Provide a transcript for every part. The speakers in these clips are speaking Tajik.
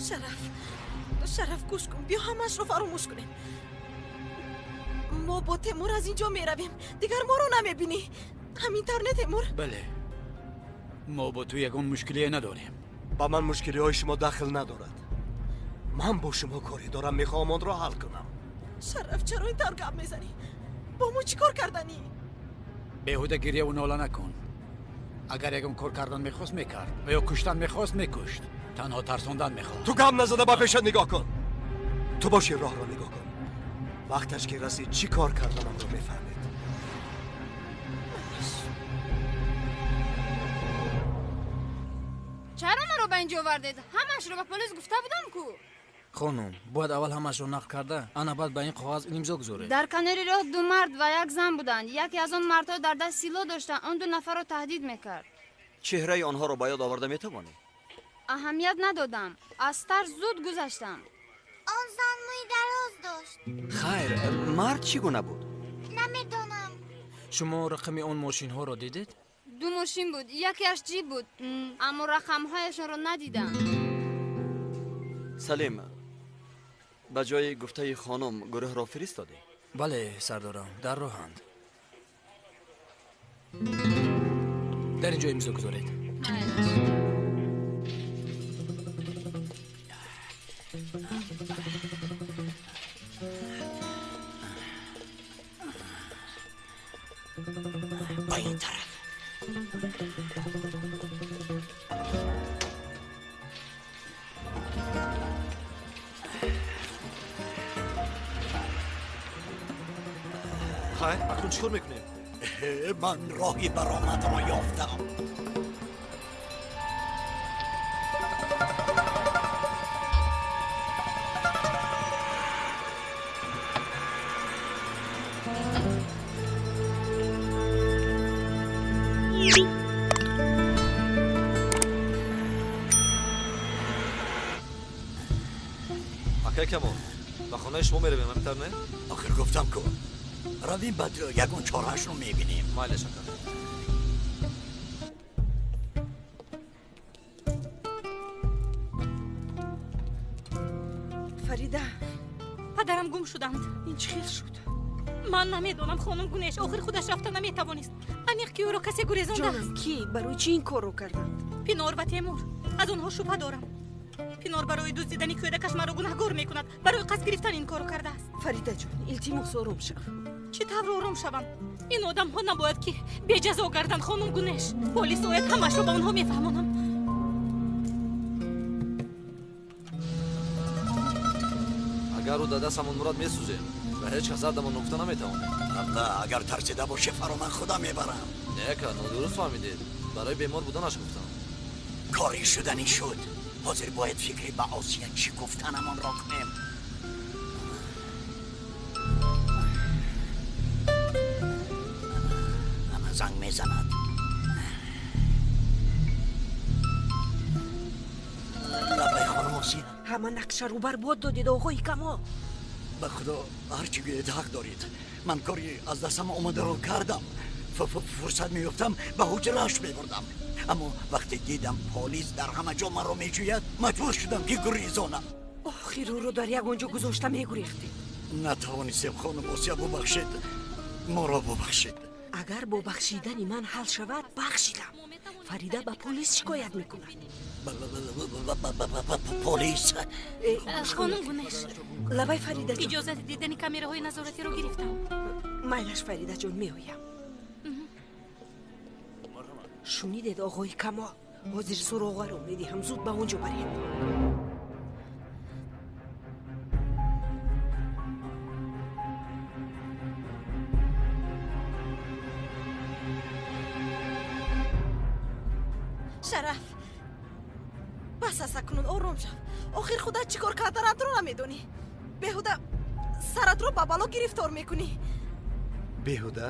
Шараф, Шараф, гӯш кун, биё ҳамаашро фаромӯш кунем. Мо бо Темур аз ин ҷо меравем, дигар моро намебинӣ. Ҳамин тавр не, Темур? Бале, мо бо ту ягон мушкилие надорем. Ба ман мушкилиҳои шумо дахл надорад. Ман бо шумо коре дорам, мехоҳам онро ҳал кунам. Шараф, чаро ин тавр гап мезанӣ? Бо мо чӣ кор карданӣ? Беҳуда гирьяву нола накун. Агар ягон кор кардан мехост, мекард, ва ё куштан мехост, мекушт. Танҳо тарсондан мехост. Ту гап назада ба пешат нигоҳ кун. Ту боши роҳро нигоҳ кун. Вақташ ки расид, чӣ кор карданамро мефаҳмед. Чаро маро ба ин ҷо овардед? Ҳамаашро ба полис гуфта будам ку. Хонум, бояд аввал ҳамаашро нақл карда, ана баъд ба ин коғаз имзо гузоред. Дар канори роҳ ду мард ва як зан буданд. Яке аз он мардҳо дар даст силоҳ дошта, он ду нафарро таҳдид мекард. Чеҳраи онҳоро ба ёд оварда метавонӣ? Аҳамият надодам. Аз тарс зуд гузаштам. Он зан мӯи дароз дошт. Хайр, мард чӣ гуна буд? Намедонам. Шумо рақами он мошинҳоро дидед? Ду мошин буд, якеаш ҷип буд, аммо рақамҳояшонро надидам. Салим, ба ҷои гуфтаи хонум гурӯҳро фиристодӣ? Бале, сардорам, дар роҳанд. Дар ин ҷо имзо гузоред. Ба ин тараф. Хайр, акнун чӣ кор мекунем? Ман роҳи баромадро ёфтам. Акай Камол, ба хонаи шумо меравем, ҳамин тавр не? Охир гуфтам ку, равем, баъд ягон чораашро мебинем. Майлеш, ака. Фарида, падарам гум шуданд. Ин чӣ хел шуд? Ман намедонам, хонум Гунеш. Охир худаш рафта наметавонист. Аниқ ки ӯро касе гурезондааст. Ҷонам, кӣ? Барои чӣ ин корро карданд? Пинор ва Темур. Аз онҳо шубҳа дорам. Пинор барои дуздидани кӯдакаш маро гунаҳгор мекунад. Барои қасд гирифтан ин корро кардааст. Фаридаҷон, илтимос, ором шав. Чӣ тавр ором шавам? Ин одамҳо набояд ки беҷазо гарданд, хонум Гунеш. Полис ояд, ҳамаашро ба онҳо мефаҳмонам. Агар ӯ дадасамон мурад, месӯзем ва ҳеҷ кас зардамон нуқта наметавонем. Абла, агар тарсида бошӣ, фаро ман худам мебарам. Не, ака, нодуруст фаҳмидед. Барои бемор буданаш гуфтам. Кори шуданӣ шуд. Ҳозир бояд фикри ба Осия чӣ гуфтанамонро кунем. Ана занг мезанад. Лабай, хонум Осия. Ҳама нақшаро барбод додед, оғои Камол. Ба худо, ҳарчи гӯед ҳақ доред. Ман кори аз дастам омадаро кардам. Фурсат меёфтам, ба ҳуҷрааш мебурдам. Аммо вақте дидам полис дар ҳама ҷо маро меҷӯяд, маҷбур шудам ки гурезонам. Охир ӯро дар ягон ҷо гузошта мегурехтед. Натавонистем, хонум Осия, бубахшед. Моро бубахшед. Агар бо бахшидани ман ҳал шавад, бахшидам. Фарида ба полис шикоят мекунад. Полис? Хонум Гунеш. Лабай, Фаридаҷон. Иҷозати дидани камераҳои назоратиро гирифтам. Майлаш, Фаридаҷон, меоям. Шунидед, оғои Камол? Ҳозир суроғаро медиҳам, зуд ба он ҷо баред. Шараф, бас аст, акнун ором шав. Охир худат чӣ кор карданатро намедонӣ. Беҳуда саратро ба бало гирифтор мекунӣ. Беҳуда?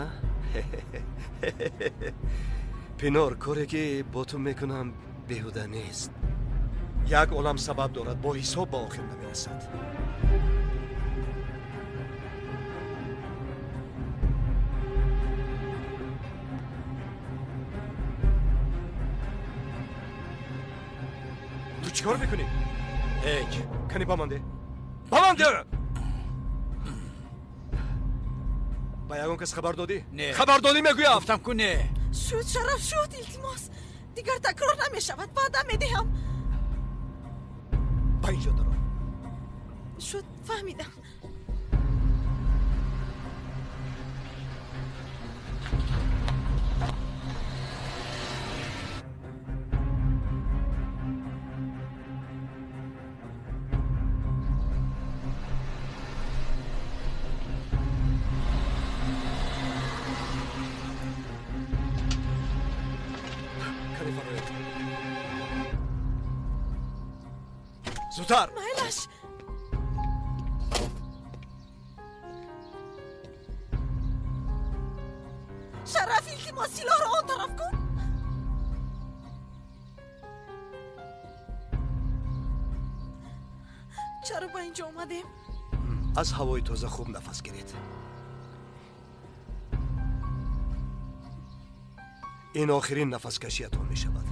Пинор, коре ки бо ту мекунам беҳуда нест. Як олам сабаб дорад, бо ҳисоб ба охир намерасад. Ту чӣ кор мекунӣ? Ҳеҷ. Кани ба ман де, ба ман де! Ба ягон кас хабар додӣ? Не. Хабар додӣ мегӯям. Гуфтам ку не. Шуд, Шараф, шуд, илтимос. Дигар такрор намешавад, ваъда медиҳам. Ба инҷо даро. Шуд, фаҳмидам. Зудтар! Майлаш! Шараф, илтимос, силоҳро он тараф кун. Чаро ба инҷо омадем? Аз ҳавои тоза хуб нафас гиред. Ин охирин нафаскашиятон мешавад.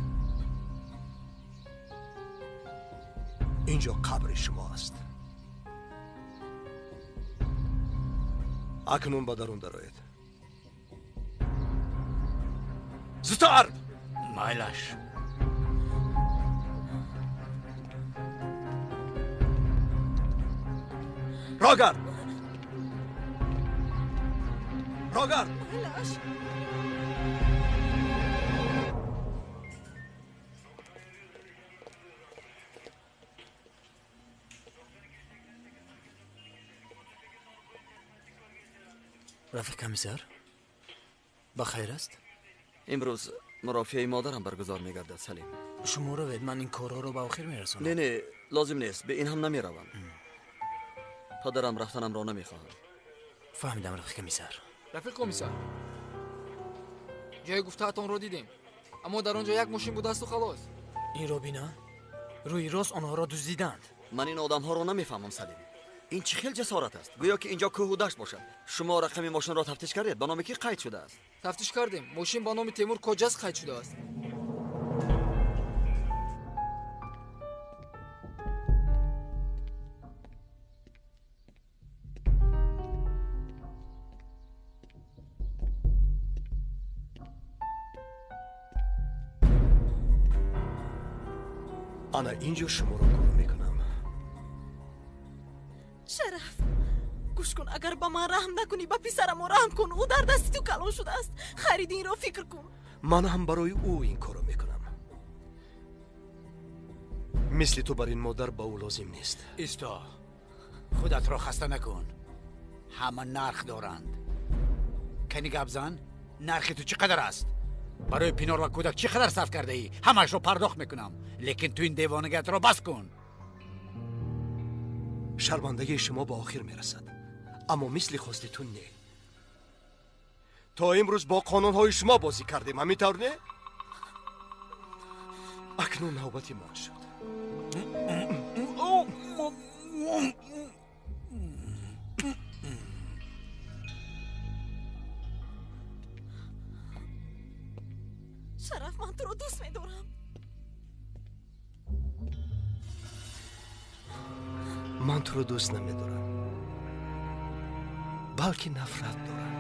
Инҷо қабри шумо аст. Акнун ба дарун дароед. Зудтар! Майлаш. Рогард! Рогард! Майлаш! Рафиқ комиссар, ба хайр аст? Имрӯз мурофиаи модарам баргузор мегардад, Салим. Шумо равед, ман ин корҳоро ба охир мерасонам. Не, не, лозим нест, бе ин ҳам намеравам. Падарам рафтанамро намехоҳад. Фаҳмидам, рафиқ комиссар. Рафиқ комиссар, ҷои гуфтаатонро дидем, аммо дар он ҷо як мошин будасту халос. Инро бина, рӯи рост онҳоро дуздиданд. Ман ин одамҳоро намефаҳмам, Салим. Ин чӣ хел ҷасорат аст? Гӯё ки инҷо кӯҳу дашт бошад. Шумо рақами мошинро тафтиш кардед? Ба номи кӣ қайд шудааст? Тафтиш кардем. Мошин ба номи Темур Коҷас қайд шудааст. Ана инҷо шуморо гум мекунам. Шараф, гӯш кун, агар ба ман раҳм накунӣ, ба писарамо раҳм кун. Ӯ дар дасти ту калон шудааст. Хайри динро фикр кун. Ман ҳам барои ӯ ин корро мекунам. Мисли ту бар ин модар ба ӯ лозим нест. Исто, худатро хаста накун. Ҳама нарх доранд. Кани гап зан, нархи ту чӣ қадар аст? Барои Пинор ва кӯдак чӣ қадар сарф кардаӣ? Ҳамаашро пардохт мекунам. Лекин ту ин девонагиатро бас кун. Шармандагии шумо ба охир мерасад, аммо мисли хости ту не. То имрӯз бо қонунҳои шумо бозӣ кардем, ҳамин тавр не? Акнун навбати ман шуд. Шараф, ман туро дӯст медорам. Ман туро дӯст намедорам, балки нафрат дорам.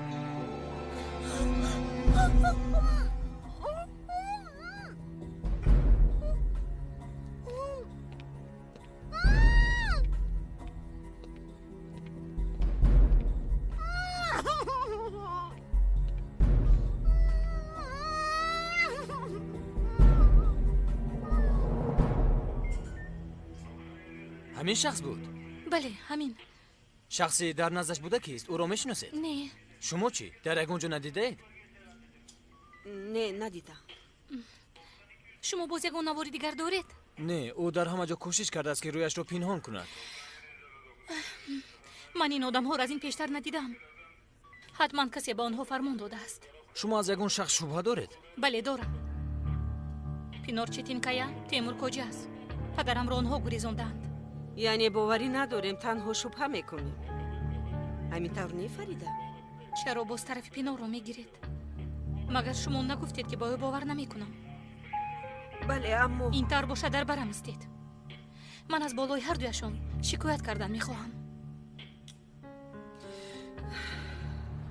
Ҳамин шахс буд? Бале, ҳамин. Шахси дар наздаш буда кист? Ӯро мешиносед? Не. Шумо чӣ? Дар ягон ҷо надидаед? Не, надидам. Шумо боз ягон навори дигар доред? Не, ӯ дар ҳама ҷо кӯшиш кардааст, ки рӯяшро пинҳон кунад. Ман ин одамҳоро аз ин пештар надидам. Ҳатман касе ба онҳо фармон додааст. Шумо аз ягон шахс шубҳа доред? Бале, дорам. Пинор Четинкая, Темур Коҷас. Падарамро онҳо гурезондаанд. Яъне боварӣ надорем, танҳо шубҳа мекунем. Ҳамин тавр не, Фарида? Чаро боз тарафи Пинорро мегиред? Магар шумо нагуфтед, ки ба ӯ бовар намекунам? Бале, аммо ин тавр бошад, дар барам истед. Ман аз болои ҳар дуяшон шикоят кардан мехоҳам.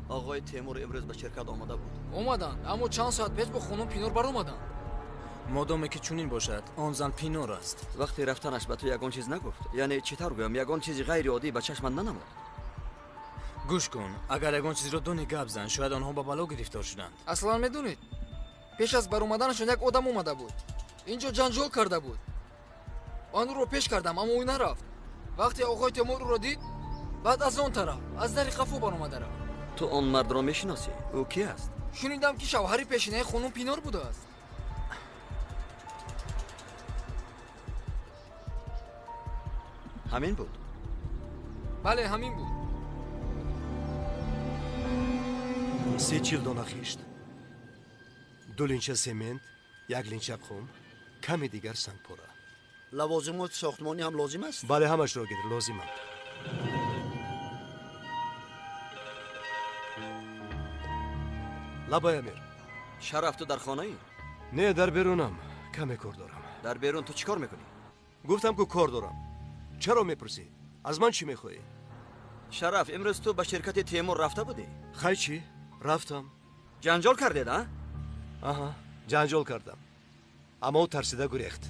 Оғои Темур имрӯз ба ширкат омада буд. Омаданд, аммо чанд соат пеш бо хонум Пинор баромаданд. Модоме ки чунин бошад, он зан Пинор аст. Вақте рафтанаш ба ту ягон чиз нагуфт? Яъне чӣ тавр гӯям, ягон чизи ғайриоддӣ ба чашмат нанамуд? Гӯш кун, агар ягон чизро дони гап зан, шояд онҳо ба бало гирифтор шуданд. Аслан медонед, пеш аз баромаданашон як одам омада буд. Инҷо ҷанҷол карда буд. Ман ӯро пеш кардам, аммо ӯ нарафт. Вақте оғои Темур ӯро дид, баъд аз он тараф, аз дари қафо баромада рафт. Ту он мардро мешиносӣ? Ӯ ки аст? Шунидам ки шавҳари пешинаи хонум Пинор будааст. Ҳамин буд? Бале, ҳамин буд. 30 дона хишт, 2 линча семент, 1 линча қум, каме дигар сангпора. Лавозимоти сохтмонӣ ҳам лозим аст? Бале, ҳамашро гир, лозиманд. Лабай Амир. Шараф, ту дар хонаӣ? Не, дар берунам. Каме кор дорам. Дар берун ту чӣ кор мекунӣ? Гуфтам ку кор дорам. Чаро мепурсӣ? Аз ман чӣ мехоҳӣ? Шараф, имрӯз ту ба ширкати Темур рафта будӣ? Хай чӣ? Рафтам. Ҷанҷол кардед, а? Аҳа, ҷанҷол кардам. Аммо ӯ тарсида гурехт.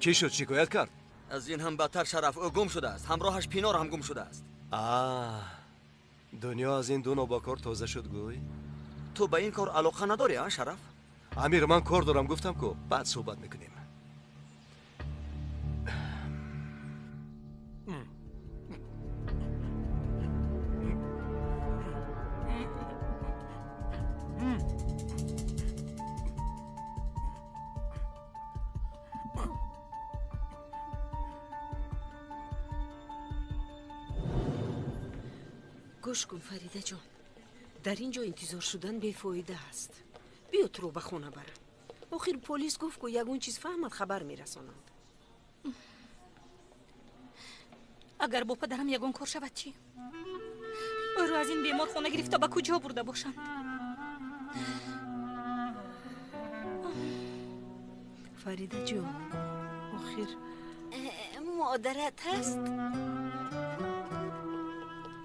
Чӣ шуд, шикоят кард? Аз ин ҳам бадтар, Шараф, ӯ гум шудааст. Ҳамроҳаш Пинор ҳам гум шудааст. Аа, дунё аз ин ду нобакор тоза шуд гӯй. Ту ба ин кор алоқа надорӣ, а, Шараф? Амир, ман кор дорам, гуфтам ку, баъд суҳбат мекунем. Гӯш кун, Фаридаҷон, дар ин ҷо интизор шудан бефоида аст. Биё туро ба хона барам. Охир полис гуфт ку ягон чиз фаҳмад, хабар мерасонанд. Агар бо падарам ягон кор шавад чӣ? Ӯро аз ин беморхона гирифта ба куҷо бурда бошанд? Фаридаҷон, охир модарат ҳаст?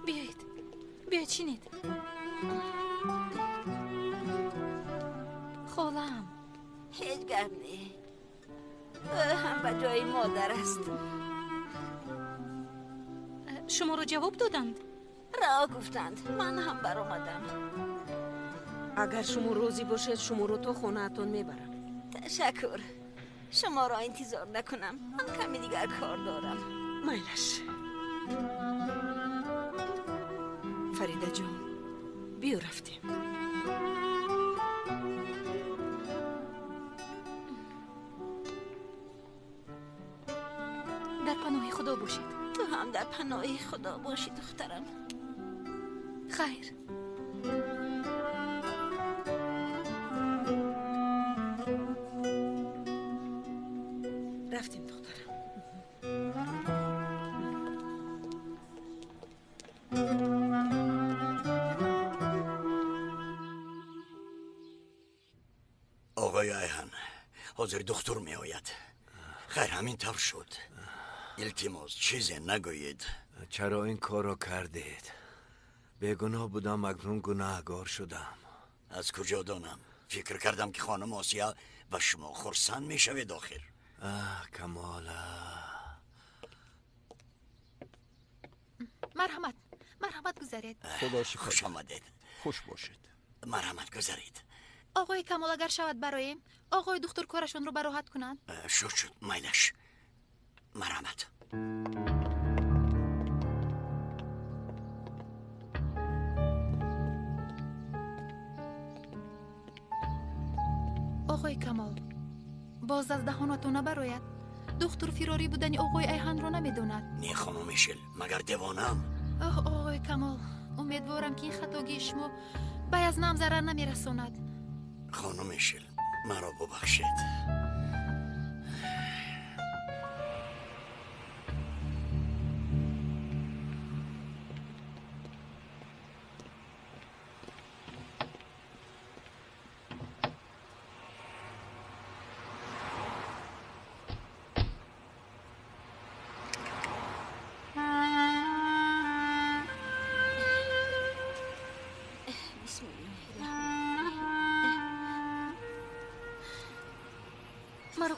Биёед, биёед шинед. Холам. Ҳеҷ гап не. Ӯ ҳам ба ҷои модар аст. Шуморо ҷавоб доданд? Рао гуфтанд. Ман ҳам баромадам. Агар шумо розӣ бошед, шуморо то хонаатон мебарам. Ташаккур. Шуморо интизор накунам. Ман каме дигар кор дорам. Майлаш. Фаридаҷон, биё рафтем. Дар паноҳи Худо бошед. Ту ҳам дар паноҳи Худо бошӣ, духтарам. Хайр. Рафтем, духтарам. Оғои Айҳан, ҳозир духтур меояд. Хайр, ҳамин тавр шуд. Илтимос, чизе нагӯед. Чаро ин корро кардед? Бегуноҳ будам, акнун гунаҳгор шудам. Аз куҷо донам? Фикр кардам ки хонум Осия ба шумо хурсанд мешавед охир. Аҳ, Камола. Марҳамат, марҳамат, гузаред. Худо шифо. Хуш омадед. Хуш бошед. Марҳамат, гузаред. Оғои Камол, агар шавад бароем, оғои духтур корашонро бароҳат кунанд. Шуд, шуд, майлаш. Марҳамат. Оғои Камол, боз аз даҳонатон набарояд. Духтур фирорӣ будани оғои Айҳанро намедонад. Не, хонум Мишел, магар девонаам? Оҳ, оғои Камол, умедворам ки ин хатогии шумо ба язнам зарар намерасонад. Хонум Мишел, маро бубахшед.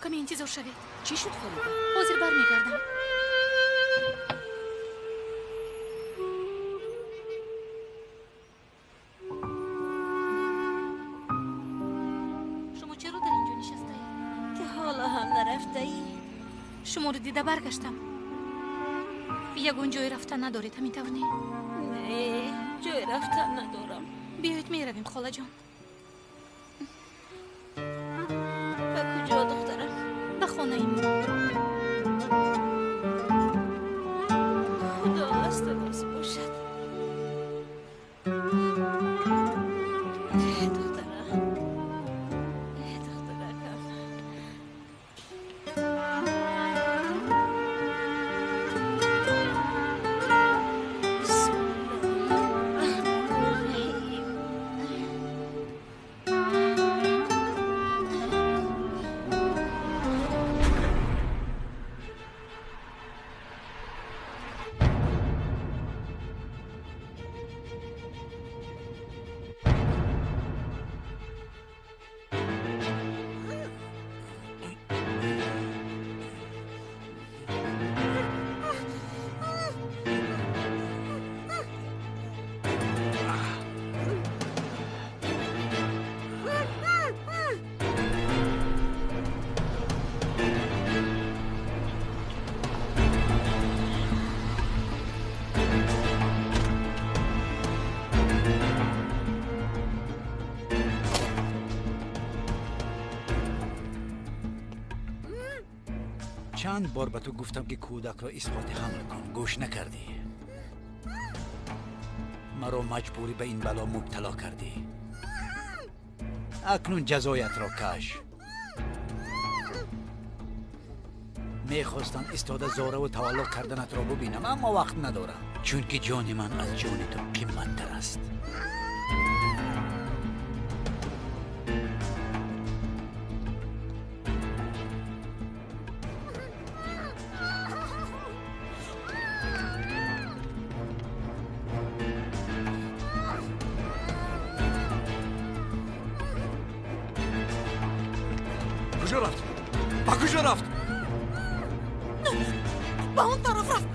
Каме интизор шавед. Чӣ шуд, Фарида? Ҳозир бармегардам. Шумо чаро дар инҷо нишастаед? Ки ҳоло ҳам нарафтаӣ? Шуморо дида баргаштам. Ягон ҷое рафтан надоред, ҳамин тавр не? Не, ҷое рафтан надорам. Биёед меравем, холаҷон. Ба куҷо, духтарам? Ба хонаи мо. Худо аз ту розӣ бошад. Э, духтарам, э, духтаракам. Бисмиллоҳир-раҳмонир-раҳим. Чанд бор ба ту гуфтам, ки кӯдакро исботи ҳамл кун, гӯш накардӣ. Маро маҷбурӣ ба ин бало мубтало кардӣ. Акнун ҷазоятро каш. Мехостам истода зораву таваллуд карданатро бубинам, аммо вақт надорам, чунки ҷони ман аз ҷони ту қимматтар аст. Куҷо рафт? Ба куҷо рафт? Ба он тараф рафт.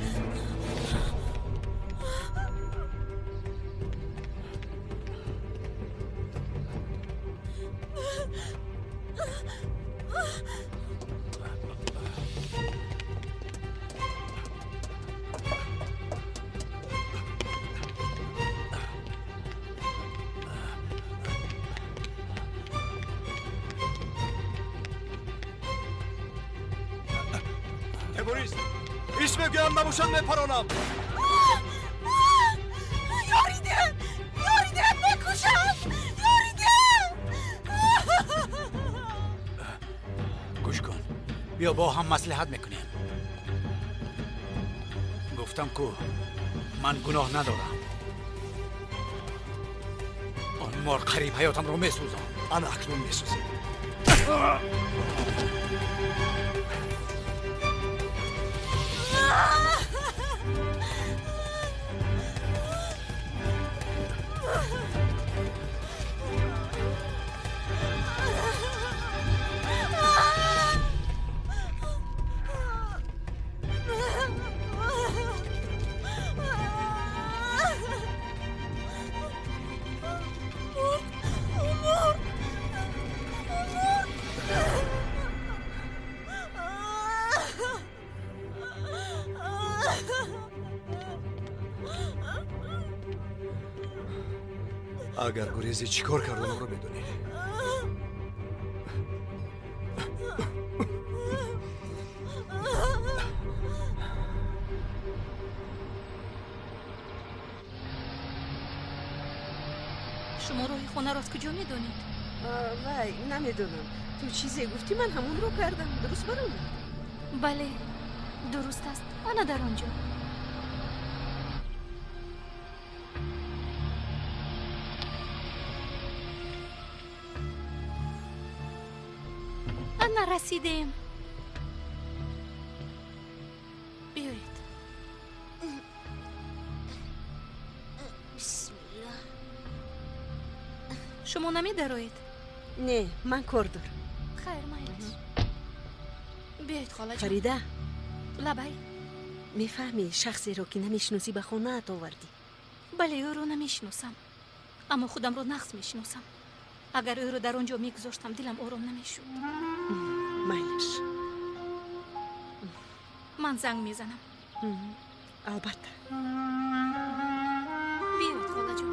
Темурист, иш мегӯям, набошад мепаронам. Ёрӣ диҳед! Ёрӣ диҳед, мекушам! Ёрӣ диҳед! Гӯш кун, биё бо ҳам маслиҳат мекунем. Гуфтам ку, ман гуноҳ надорам. Он мор қариб ҳаётамро месӯзонд. Ана акнун месӯзем. Агар гурезӣ, чӣ кор карданамро медонӣ. Шумо роҳи хонаро аз куҷо медонед? Вай, намедонам. Ту чизе гуфтӣ, ман ҳамонро кардам. Дуруст баромад? Бале, дуруст аст. Ана дар он ҷо. Ана расидем. Биёед. Бисмиллоҳ. Шумо намедароед? Не, ман кор дорам. Хайр, майлаш. Биёед, холаҷон. Фарида. Лабай. Мефаҳмӣ, шахсеро ки намешиносӣ ба хонаат овардӣ. Бале, ӯро намешиносам, аммо худамро нағз мешиносам. Агар ӯро дар он ҷо мегузоштам, дилам ором намешуд. Майлаш. Ман занг мезанам. Албатта. Биёед, холаҷон.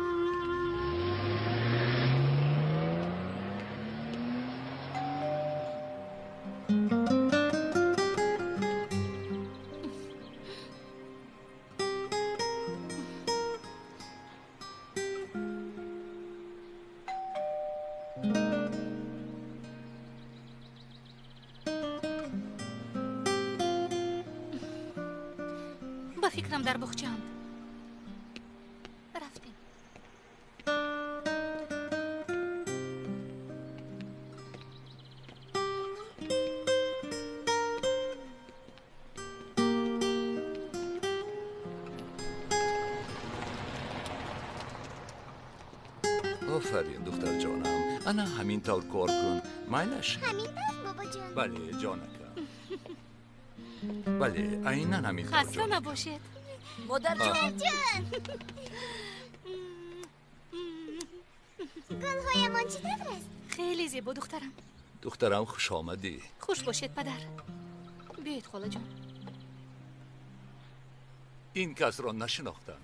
Ба фикрам дар боғчаанд. Рафтем. Офарин, духтарҷонам. Ана ҳамин тавр кор кун. Майлаш? Ҳамин тавр, бобоҷон? Бале, ҷонакам. Бале, айнан ҳамин тавр. Хаста набошед. Модарҷон. Гулҳоямон чӣ тавр аст? Хеле зебо, духтарам. Духтарам, хуш омадӣ. Хуш бошед, падар. Биёед, холаҷон. Ин касро нашинохтам.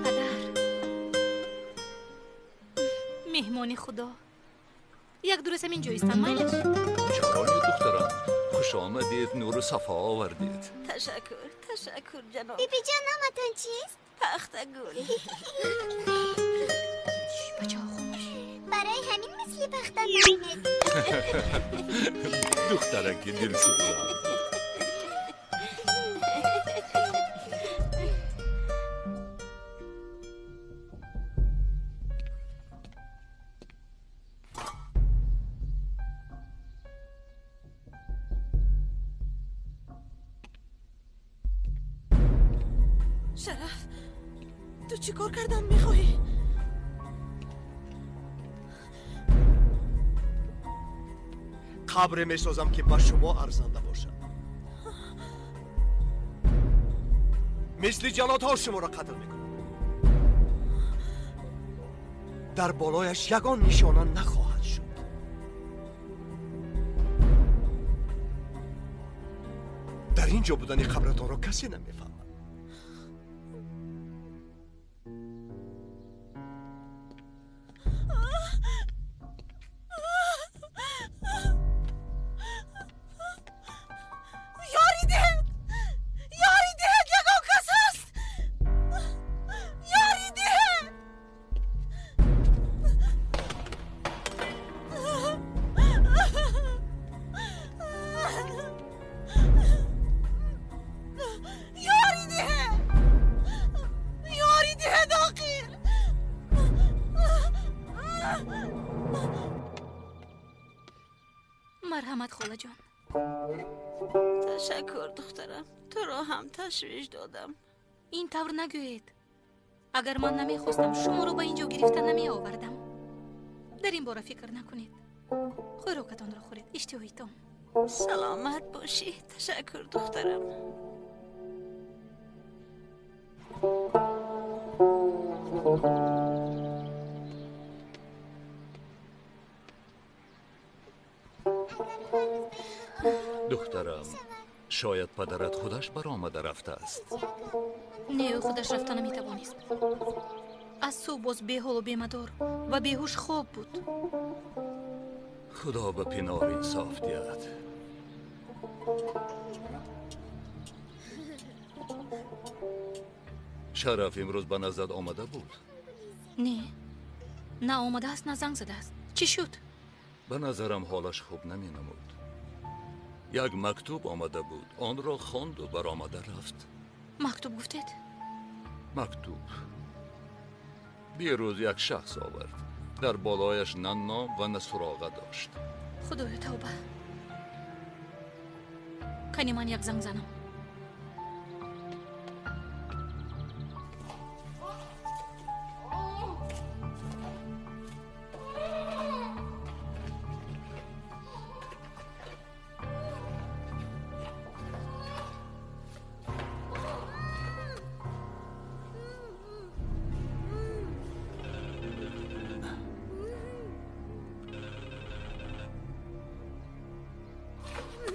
Падар, меҳмони худо. Як ду рӯз ҳамин ҷо истам, майлаш? Чаро не, духтарам? Хуш омадед, нуру сафо овардед. Ташаккур, ташаккур, ҷаноб. Бибиҷон, номатон чист? Пахтагул. Бачаҳо, хомӯш. Барои ҳамин мисли пахта нармед. Духтараки дилсӯзам. Шараф, ту чӣ кор кардан мехоҳӣ? Қабре месозам, ки ба шумо арзанда бошад. Мисли ҷаллодҳо шуморо қатл мекунам. Дар болояш ягон нишона нахоҳад шуд. Дар ин ҷо будани қабратонро касе намефаҳмад. Ёрӣ диҳед! Ёрӣ диҳед! Ягон кас ҳаст? Ёрӣ диҳед! Ёрӣ диҳед! Ёрӣ диҳед, оқил! Марҳамат, холаҷон. Ташаккур, духтарам. Туро ҳам ташвиш додам. Ин тавр нагӯед. Агар ман намехостам, шуморо ба ин ҷо гирифта намеовардам. Дар ин бора фикр накунед. Хӯрокатонро хӯред, иштиҳоитон. Саломат бошӣ. Ташаккур, духтарам. Духтарам, шояд падарат худаш баромада рафтааст. Не, ӯ худаш рафта наметавонист. Аз субҳ боз беҳолу бемадор ва беҳуш хоб буд. Худо ба Пинор инсоф диҳад. Шараф имрӯз ба наздат омада буд? Не, на омадааст, на занг задааст. Чӣ шуд? Ба назарам ҳолаш хуб наменамуд. Як мактуб омада буд, онро хонду баромада рафт. Мактуб гуфтед? Мактуб. Дирӯз як шахс овард. Дар болояш на ном ва на суроға дошт. Худоё, тавба. Кани ман як занг занам.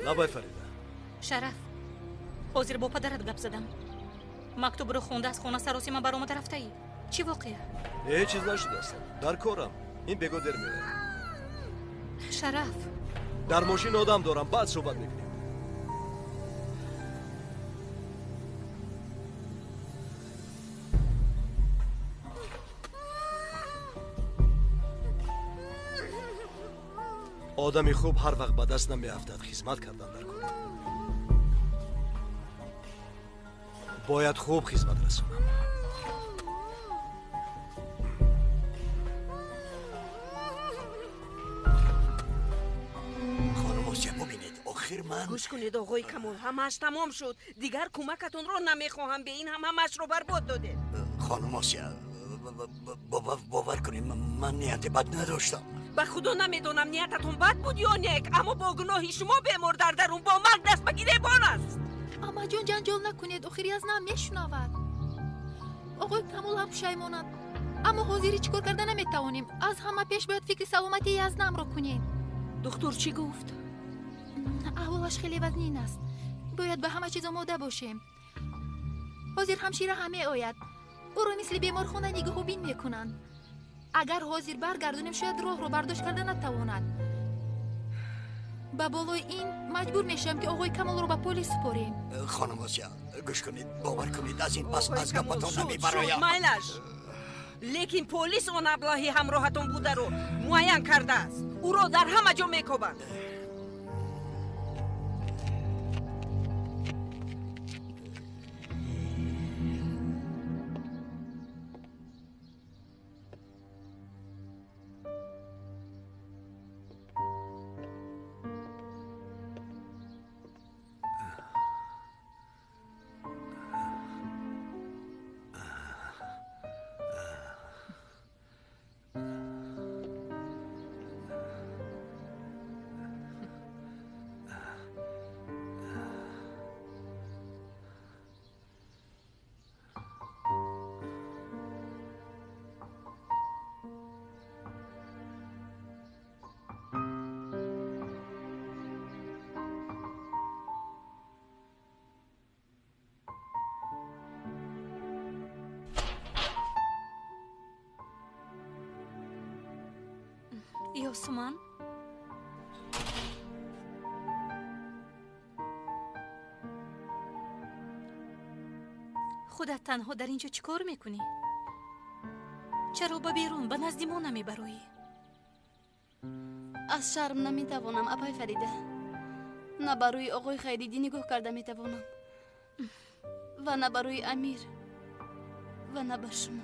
Лабай Фарида. Шараф, ҳозир бо падарат гап задам. Мактубро хонда аз хона саросима баромада рафтаӣ. Чӣ воқеа? Ҳеҷ чиз нашудааст. Дар корам. Ин бего дер меояд. Шараф. Дар мошин одам дорам, баъд суҳбат мекунем. Одами хуб ҳар вақт ба даст намеафтад, хизмат кардан дар кор. Бояд хуб хизмат расонам. Хонум Осия, бубинед, охир ман гӯш кунед, оғои Камол, ҳамааш тамом шуд. Дигар кӯмакатонро намехоҳам. Бе ин ҳам ҳамаашро барбод додед. Хонум Осия, бовар кунед, ман нияти бад надоштам. Ба худо намедонам ниятатон бад буд ё нек, аммо бо гуноҳи шумо бемор дар дарун бо марг даст ба гиребон аст. Амаҷон, ҷанҷол накунед, охир Язнам мешунавад. Оғои Камол ҳам пушаймонанд, аммо ҳозир ҳеҷ кор карда наметавонем. Аз ҳама пеш бояд фикри саломатии Язнамро кунем. Духтур чӣ гуфт? Аҳволаш хеле вазнин аст. Бояд ба ҳама чиз омода бошем. Ҳозир ҳамшира ҳам меояд. Ӯро мисли беморхона нигоҳубин мекунанд. Агар ҳозир баргардонем, шояд роҳро бардошт карда натавонад. Ба болои ин маҷбур мешавам, ки оғои Камолро ба полис супорем. Хонум Осия, гӯш кунед, бовар кунед, аз ин пас аз гапатон намебароям. Майлаш, лекин полис он аблаҳи ҳамроҳатон бударо муайян кардааст. Ӯро дар ҳама ҷо мекобанд. Ёсуман, худат танҳо дар ин ҷо чӣ кор мекунӣ? Чаро ба берун ба назди мо намебароӣ? Аз шарм наметавонам, апай Фарида. На ба рӯи оғои Хайриддин нигоҳ карда метавонам, ва на ба рӯи Амир, ва на ба шумо.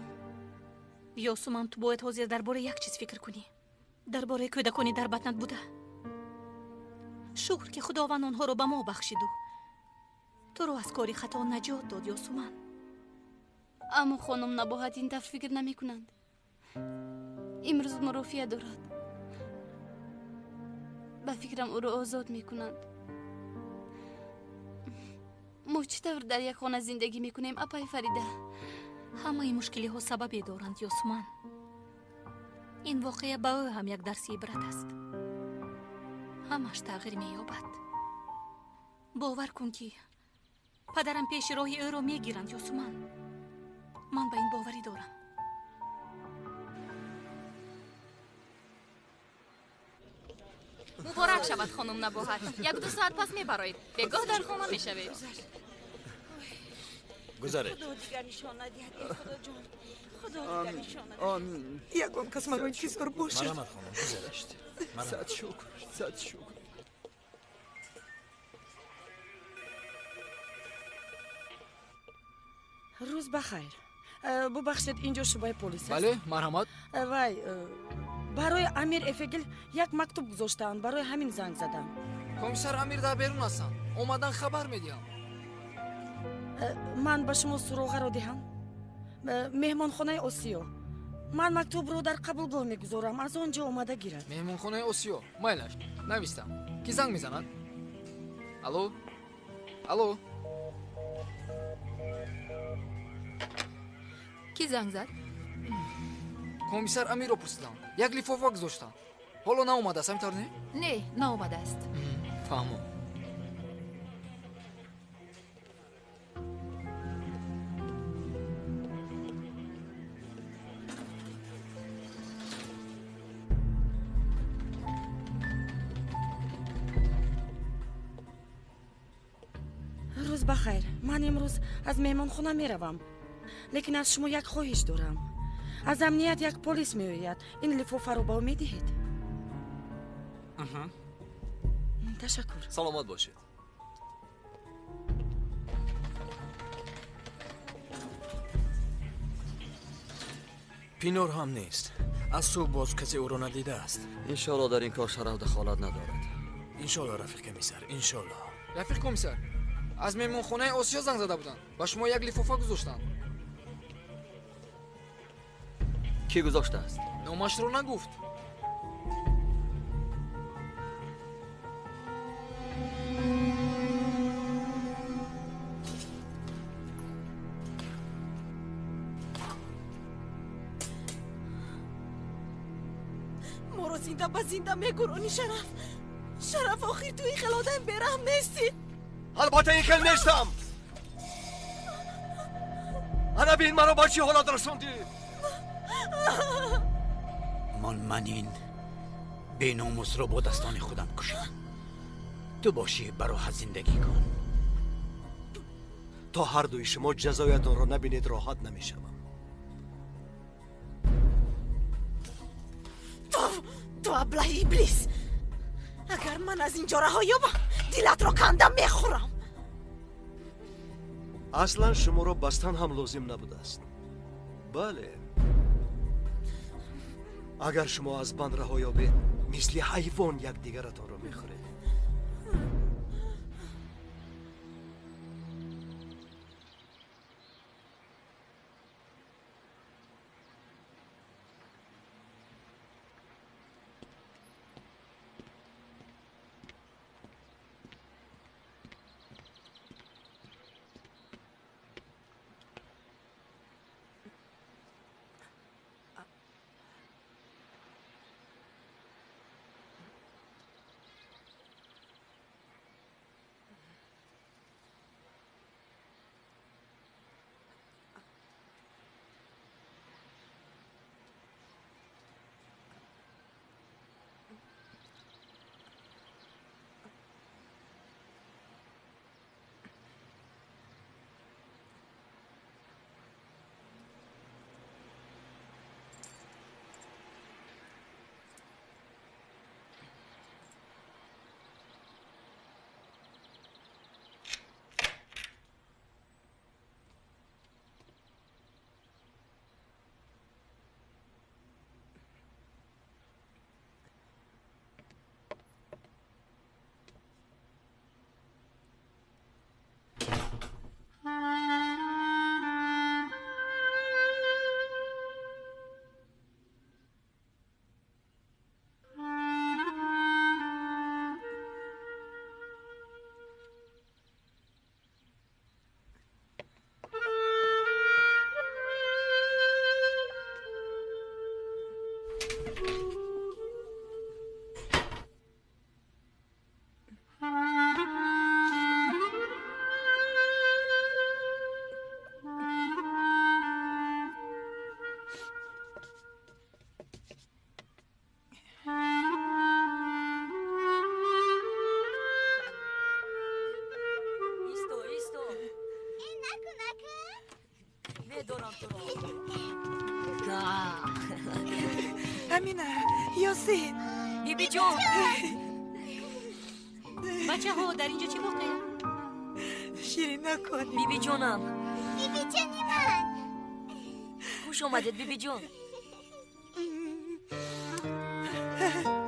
Ёсуман, ту бояд ҳозир дар бораи як чиз фикр кунӣ. Дар бораи кӯдакони дар батнат буда. Шукр, ки Худованд онҳоро ба мо бахшиду туро аз кори хато наҷот дод, Ёсуман. Аммо хонум Набоҳат ин тавр фикр намекунанд. Имрӯз мурофиа дорад. Ба фикрам ӯро озод мекунанд. Мо чӣ тавр дар як хона зиндагӣ мекунем, апай Фарида? Ҳамаи мушкилиҳо сабабе доранд, Ёсуман. Ин воқеа ба ӯ ҳам як дарси ибрат аст. Ҳамаш тағйир меёбад. Бовар кун, ки падарам пеши роҳи ӯро мегиранд, Ёсуман. Ман ба ин боварӣ дорам. Муборак шавад, хонум Набоҳат. Як-ду соат пас мебароед. Бегоҳ дар хона мешавед. Гузаред. Худо дигар нишон надиҳад, эй Худоҷон. Худо дигар нишон надиҳад. Амин. Ягон кас маро интизор бошад. Марҳамат, хонум, гузаред. Сад шукр, сад шукр. Рӯз ба хайр. Бубахшед, инҷо шӯъбаи полис аст? Бале, марҳамат. Вай, барои Амир Эфегил як мактуб гузоштаанд, барои ҳамин занг задам. Комиссар Амир дар берун ҳастанд. Омадан хабар медиҳам. Ман ба шумо суроғаро диҳам? Меҳмонхонаи Осиё. Ман мактубро дар қабулгоҳ мегузорам, аз он ҷо омада гирад. Меҳмонхонаи Осиё. Майлаш, навистам. Ки занг мезанад? Алло? Алло? Ки занг зад? Комиссар Амирро пурсидам. Як лифофа гузоштам. Ҳоло наомадааст, ҳамин тавр не? Не, наомадааст. Фаҳмом. Рӯз ба хайр. Ман имрӯз аз меҳмонхона меравам, лекин аз шумо як хоҳиш дорам. Аз амният як полис меояд. Ин лифофаро ба ӯ медиҳед? Ташаккур. Саломат бошед. Пинор ҳам нест. Аз субҳ боз касе ӯро надидааст. Иншоалло дар ин кор Шараф дахолат надорад. Иншоалло, рафиқ комиссар, иншоалло. Рафиқ комиссар, аз меҳмонхонаи Осиё занг зада буданд. Ба шумо як лифофа гузоштанд. Кӣ гузоштааст? Номашро нагуфт. Моро зинда ба зинда мегурони, Шараф. Шараф, охир ту ин хел одам бераҳм нестӣ. Албатта ин хел нестам. Ана бин, маро ба чӣ ҳолат расондӣ. Ман ин беномусро бо дастони худам кушам. Ту бошӣ, бароҳат зиндагӣ кун. То ҳардуи шумо ҷазоятонро набинед, роҳат намешавам. Ту аблаҳи иблис! Агар ман аз ин ҷо раҳо ёбам, дилатро канда мехӯрам. Аслан шуморо бастан ҳам лозим набудааст. Бале, агар шумо аз банд раҳо ёбед, мисли ҳайвон якдигаратонро мехӯред. Амина, Ёсин. Бибиҷон. Бачаҳо, дар инҷо чӣ воқеа? Ширин накунӣ. Бибиҷонам. Бибиҷони ман. Хуш омадед, бибиҷон.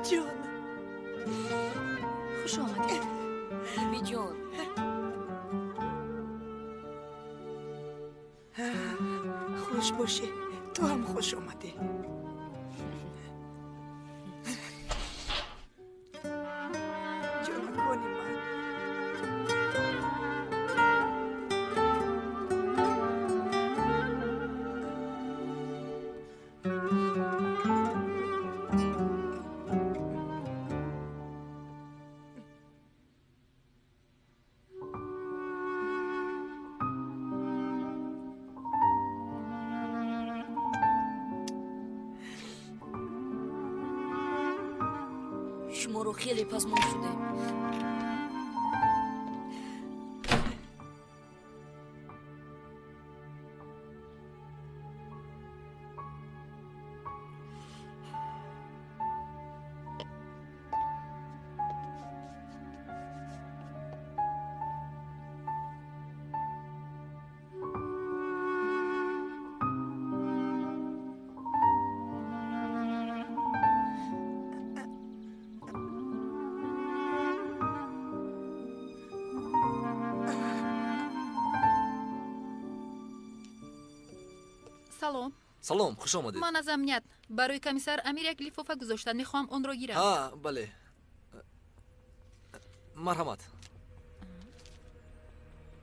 Ҷон. Хуш омадед. Бибиҷон. Хуш бошӣ. Ту ҳам хуш омадӣ. Ҷонакони ман. Шуморо хеле пазмон шудем. Салом. Салом, хуш омадед. Ман аз амният барои комиссар Амир як лифофа гузоштан, мехоҳам онро гирам. Ҳа, бале. Марҳамат.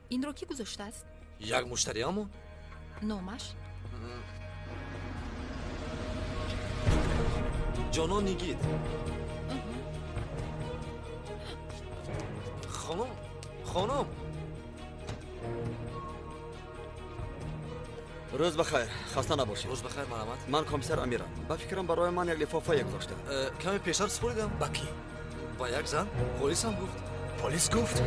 Инро кӣ гузоштааст? Як муштариамон. Номаш? Ҷонон Нигит. Хонум, хонум. Рӯз бахайр, хаста набошед. Рӯз бахайр, марҳамат. Ман комиссар Амирам. Ба фикрам барои ман як лифофа гузошта. Каме пештар супоридам. Ба кӣ? Ба як зан. Полис ҳам гуфт. Полис гуфт?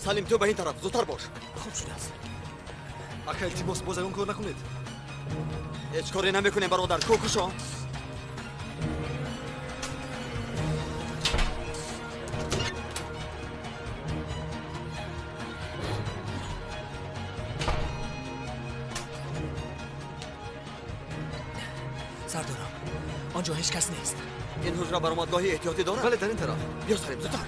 Салим, ту ба ин тараф, зудтар бош. Хуб шудааст. Ака, илтимос, боз ягон кор накунед. Ҳеҷ коре намекунем, бародар. Ку кушо. Сардорам, он ҷо ҳеҷ кас нест. Ин ҳуҷра баромадгоҳи эҳтиётӣ дорад? Бале, дар ин тараф. Биё, Салим, зудтар.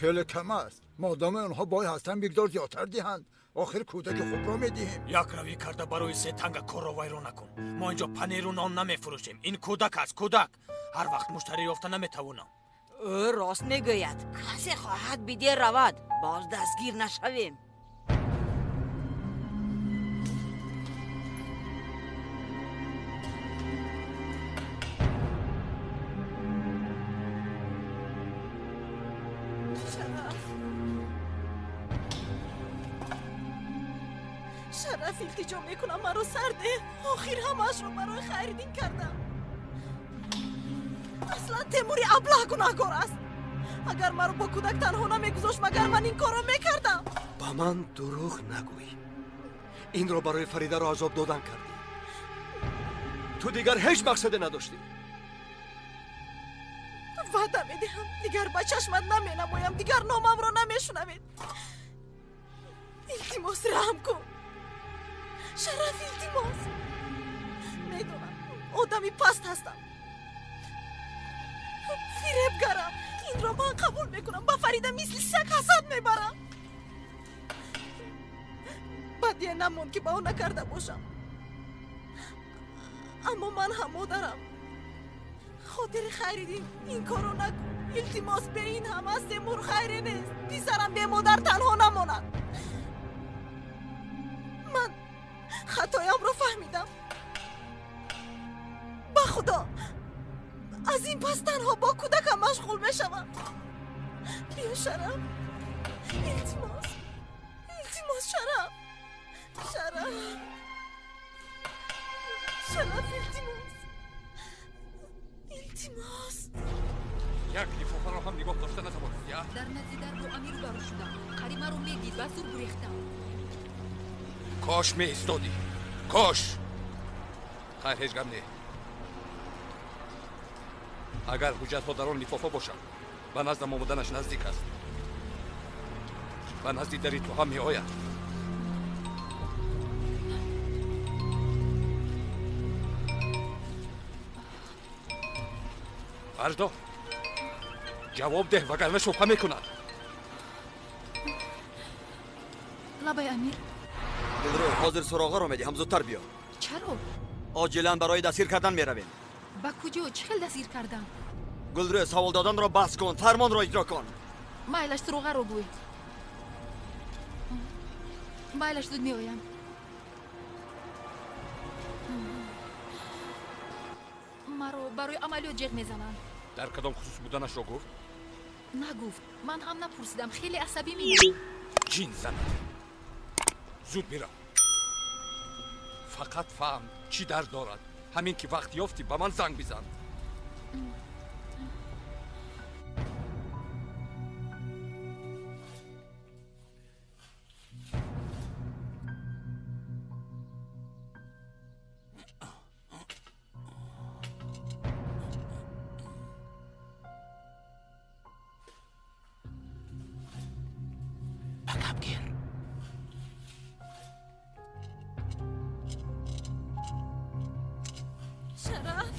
Хеле кам аст. Модоме онҳо бой ҳастанд, миқдор зиёдтар диҳанд. Охир кӯдаки хубро медиҳем. Як равӣ карда барои се танга корро вайрон накун. Мо инҷо паниру нон намефурӯшем. Ин кӯдак аст, кӯдак. Ҳар вақт муштарӣ ёфта наметавонам. Ӯ рост мегӯяд. Касе хоҳад бидер равад, боз дастгир нашавем. Шараф, илтиҷо мекунам, маро сарде. Охир ҳамаашро барои Хайриддин кардам. Аслан Темури аблаҳ гунаҳкор аст. Агар маро бо кӯдак танҳо намегузошт, магар ман ин корро мекардам? Ба ман дурӯғ нагӯй. Инро барои Фаридаро азоб додан кардӣ. Ту дигар ҳеҷ мақсаде надоштӣ. Ваъда медиҳам, дигар ба чашмат наменамоям, дигар номамро намешунавед. Илтимос, раҳм кун. Шараф, илтимос. Медонам, одами паст ҳастам, фиребгарам. Инро ман қабул мекунам. Ба Фарида мисли саг ҳасад мебарам. Бадие намонд ки ба ӯ накарда бошам. Аммо ман ҳам модарам. Хотири Хайриддин ин корро накун. Илтимос, бе ин ҳам аз Темур хайре нест. Писарам бемодар танҳо намонад. Ман хатоямро фаҳмидам. Ба Худо, аз ин пас танҳо бо кӯдакам машғул мешавам. Биё, Шараф, илтимос, илтимос, Шараф, Шараф, Шараф, илтимос, илтимос. Як лифофаро ҳам нигоҳ дошта натавонистӣ, а? Дар назди дар бо Амир рӯбарӯ шудам. Қариб маро медид, ба зур гурехтам. Кош меистодӣ, кош. Хайр, ҳеҷ гап не. Агар ҳуҷҷатҳо дар он лифофа бошанд, ба наздам омаданаш наздик аст. Ба назди дари ту ҳам меояд. Бардор, ҷавоб деҳ, вагарна шубҳа мекунад. Лабай Амир. Гулрӯ, ҳозир суроғаро медиҳам, зудтар биё. Чаро? Оҷилан барои дастгир кардан меравем. Ба куҷо? Чӣ хел дастгир кардан? Гулрӯ, савол доданро бас кун, фармонро иҷро кун. Майлаш, суроғаро гӯй. Майлаш, зуд меоям. Маро барои амалиёт ҷеғ мезананд. Дар кадом хусус буданашро гуфт? Нагуфт. Ман ҳам напурсидам. Хеле асабӣ менамуд. Ҷин занад. Зуд мирам. Фақат фаҳм чӣ дард дорад. Ҳамин ки вақт ёфтӣ, ба ман занг бизан. Шараф,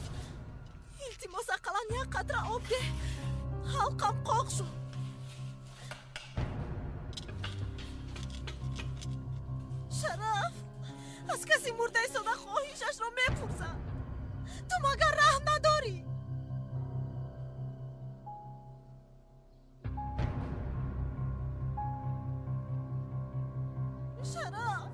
илтимос, ақаллан як қатра об деҳ. Ҳалқам қоқ шуд. Шараф, аз каси мурда истода хоҳишашро мепурсам. Ту магар раҳм надорӣ? Шараф,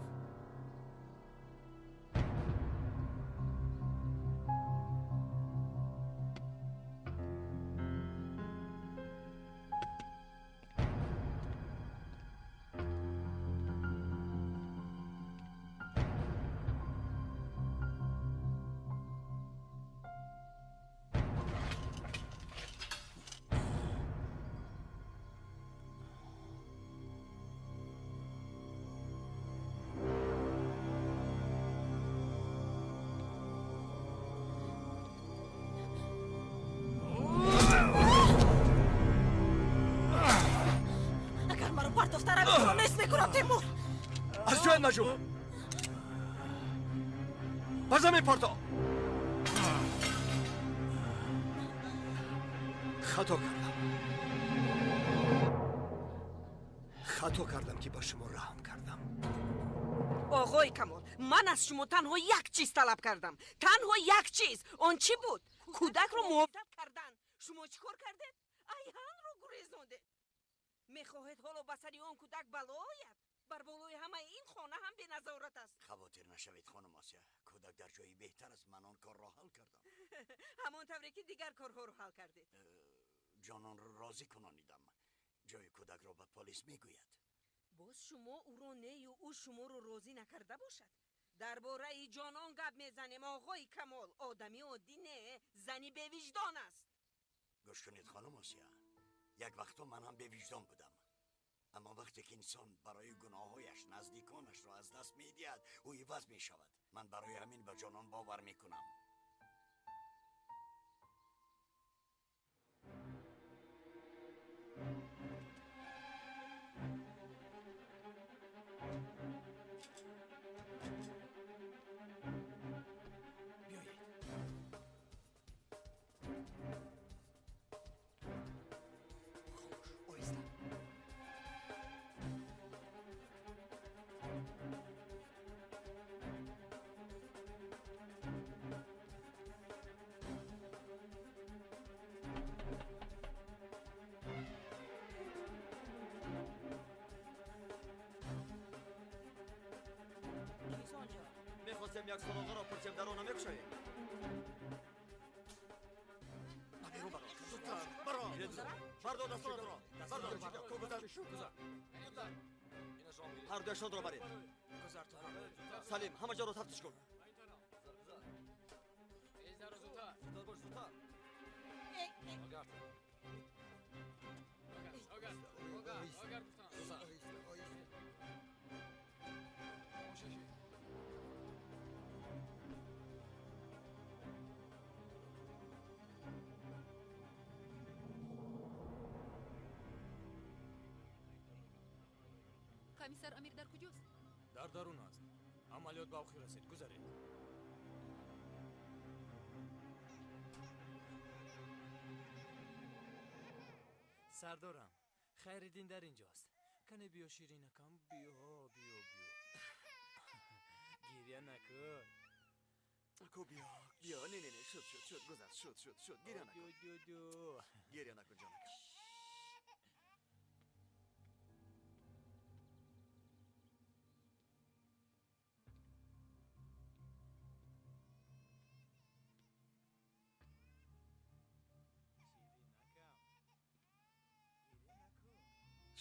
духтарам нест мекунам, Тимур. Аз ҷоят наҷӯ. Ба замин парто. Хато кардам. Хато кардам, ки ба шумо раҳм кардам. Оғои Камол, ман аз шумо танҳо як чиз талаб кардам. Танҳо як чиз. Он чӣ буд? Кӯдакро муҳофизат кардан. Шумо чӣ кор кардед? Айҳанро гурезондед. Мехоҳед ҳоло ба сари он кӯдак бало ояд? Бар болои ҳамаи ин хона ҳам беназорат аст. Хавотир нашавед, хонум Осия. Кӯдак дар ҷои беҳтар аст. Ман он корро ҳал кардам. Ҳамон тавре ки дигар корҳоро ҳал кардед. Ҷононро розӣ кунонидам. Ҷои кӯдакро ба полис мегӯяд. Боз шумо ӯро нею ӯ шуморо розӣ накарда бошад. Дар бораи ҷонон гап мезанем, оғои Камол. Одами оддӣ не, зани бевиҷдон аст. Гӯш кунед, хонум Осия. Як вақто ман ҳам бевиҷдон будам. Аммо вақте ки инсон барои гуноҳҳояш наздиконашро аз даст медиҳад, ӯ иваз мешавад. Ман барои ҳамин ба ҷонон бовар мекунам. Мехостем як суроғаро пурсем, даро намекушоем. Берун баро. Зудтар. Баро. Бардор дастонатро. Бардор. Гузар. Ҳар дуяшонро баред. Салим, ҳама ҷоро тафтиш кун. Комиссар Амир дар куҷост? Дар дарун аст. Амалиёт ба охир расид. Гузаред. Сардорам, Хайриддин дар инҷост. Кане биё, ширинакам, биё, биё, биё. Гиря накун. Ку биё, биё. Не, не, не, шуд, шуд, шуд, гузашт, шуд, шуд, шуд. Гиря накун. Ду, ду, ду. Гиря накун, ҷонакам.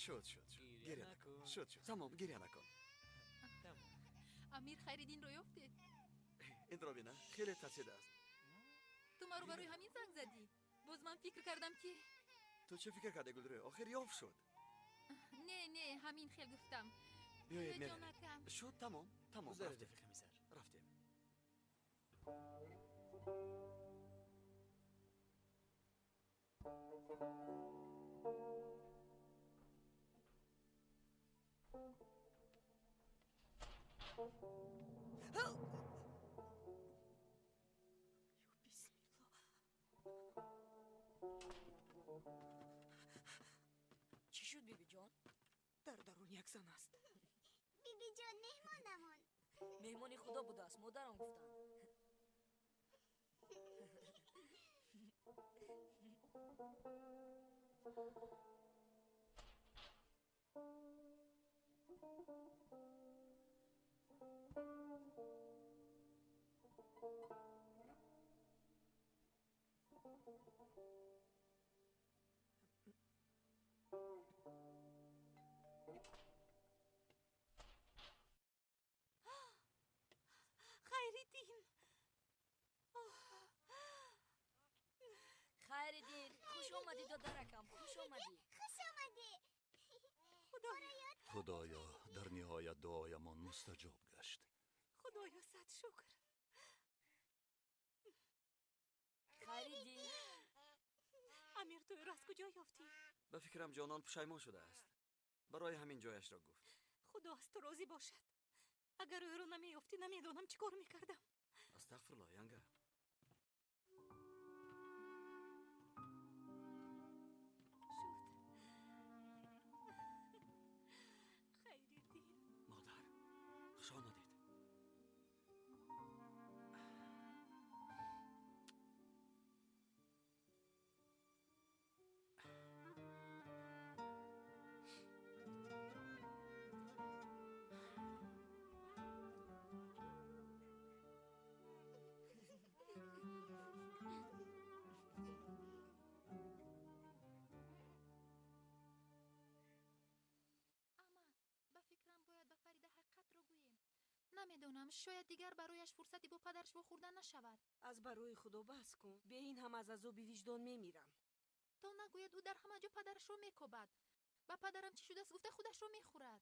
Шуд, шуд, шуд. Гиря накун. Шуд, шуд. Тамом, гиря накун. Амир Хайриддинро ёфтед? Инро бина, хеле тарсидааст. Ту маро барои ҳамин занг задӣ? Боз ман фикр кардам ки... Ту чӣ фикр кардӣ, Гулрӯй? Охир ёфт шуд. Не, не, ҳамин хел гуфтам. Биёед, меравем. Шуд, тамом, тамом. Гузаред, рафиқи комиссар. Рафтем. Чӣ шуд, бибиҷон? Дар дарун як зан аст. Бибиҷон, меҳмонамон. Меҳмони худо будааст, модарам гуфтанд. Хайриддин. Хайриддин, хуш омадӣ, додаракам, хуш омадӣ. Хуш омадӣ. Худоё, дар ниҳоят дуоямон мустаҷоб гашт. Худоё, сад шукр. Хайриддин. Амир, ту ӯро аз куҷо ёфтӣ? Ба фикрам ҷонон пушаймон шудааст. Барои ҳамин ҷояшро гуфт. Худо аз ту розӣ бошад. Агар ӯро намеёфтӣ, намедонам чӣ кор мекардам. Астағфирулло, янга. Шуд. Хайриддин. Модар, хуш омадед. Намедонам, шояд дигар барояш фурсате бо падараш вохӯрдан нашавад. Аз барои худо бас кун. Бе ин ҳам аз азоби виҷдон мемирам. То нагӯяд, ӯ дар ҳама ҷо падарашро мекобад. Ба падарам чӣ шудааст гуфта худашро мехӯрад.